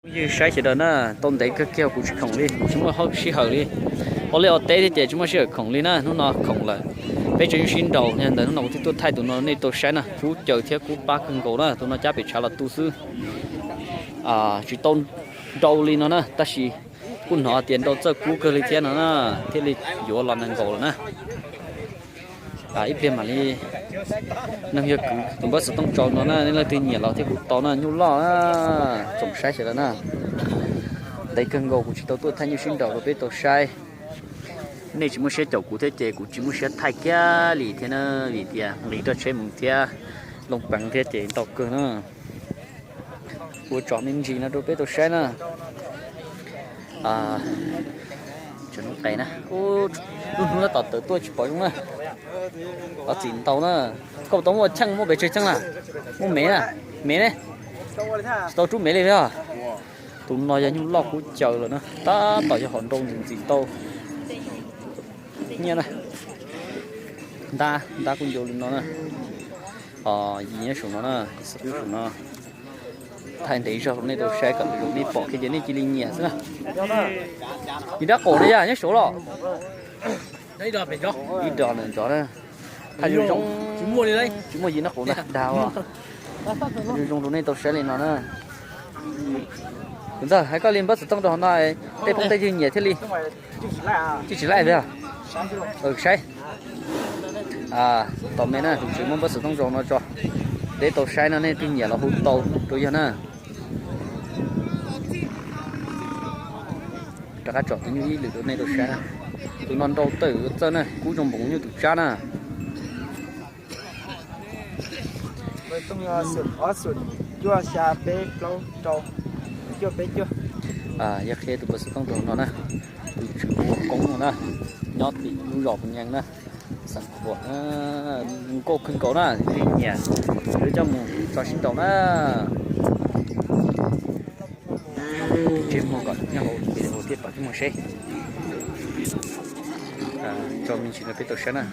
Ywg saib sawv daws na, tau ntev kawg kiag kuv tsis khoom li, tsis muaj sij hawm li. Ua liaj ua teb thiab ces tsis muaj sij hawm khoom li na, hnub no khoom lawm. Peb tseem sib nraus, yog ntawd hnub no kuv thiaj tuaj thaij tus no nej tau saib na, kub caws thiab kub pab kawg nkaus na, tus no cab pem tshav los tu xwb. Tsis tau nrau li no na, tab sis kuj hnov tias nrau txawj kub kawg li thiab no na, thiaj li yuav los nees nkaum lawm na. Ib pliag mam li, neeg yog kuv tus npawb xov tooj tso no na, nej leej twg nyiam los thiab kuv tau na, nyuj loj na, tsoom saib sawv daws na. Ntev kawg nkaus kuv tsis tau tuaj thaij nyuj sib nraus rau peb tau saib. Nej tsis muaj siab caum kuv thiab ces kuv tsis muaj siab thaij kiag li thiab na, vim tias nqis roj tsheb mus thiab, loo peev thiab ces ntau kawg na. Ua tsom me ntsis no rau peb tau saib na. Qes na, lub hnub tab tom tawm tuaj tsis pom zoo na. Ob txim ntau na. Koj tau muaj cheej muaj pes tsawg cheej na? Muaj mev na? Mev ne? Tsis tau rub mev li thiab. Tus no yog nyuj loj kub caws lawm na, tab tom yog hom nrau ntxim ntxim ntau. Nyiaj na, ntab ntab kuj ncau li no na. Yim nyob saum no na, yim saum no. Thaij ntev zog rau nej tau saib kom zoo nej pom kiag ces nej cia li nyiam xwb na. Yim dab qaum na yog nyob saud los? Ib do ntawm nrov na. Thaij zoo zoo, tsis muaj yim dab qaum ntag dag. Thaij zoo zoo rau nej tau saib li no na. Kuv ntxawg hais koj li npawb xov tooj rau hauv no, tej phooj tej ywg nyiam thiaj li. Tsis tsis laij thiab. Saib. Tos me na, kuv tseem muab npawb xov tooj rau no tso, peb tau saib no, nej twg nyiam los hu tau rau yog na. Rov qab tsom tus nyuj ib lwm rau nej tau saib na. Tus no nrau tawm txawj na, kub zoo npoos nyuj tus tsab na. Ob xoom, cuaj, xya, peb, plaub, rau, cuaj, peb, cuaj. Yog qhia tus npawb xov tooj rau no na, tus tswv ua koob no na, nyob tim lub zos Phu Nyees na, xeev Khuam na, nkauj kawg nkaus na, twg nyiam yuav coj mus tso sib nraus na. Tseb muag kom nyob hauv video thiaj pom tseb muag seb. Tso me ntsis rau peb tau saib na.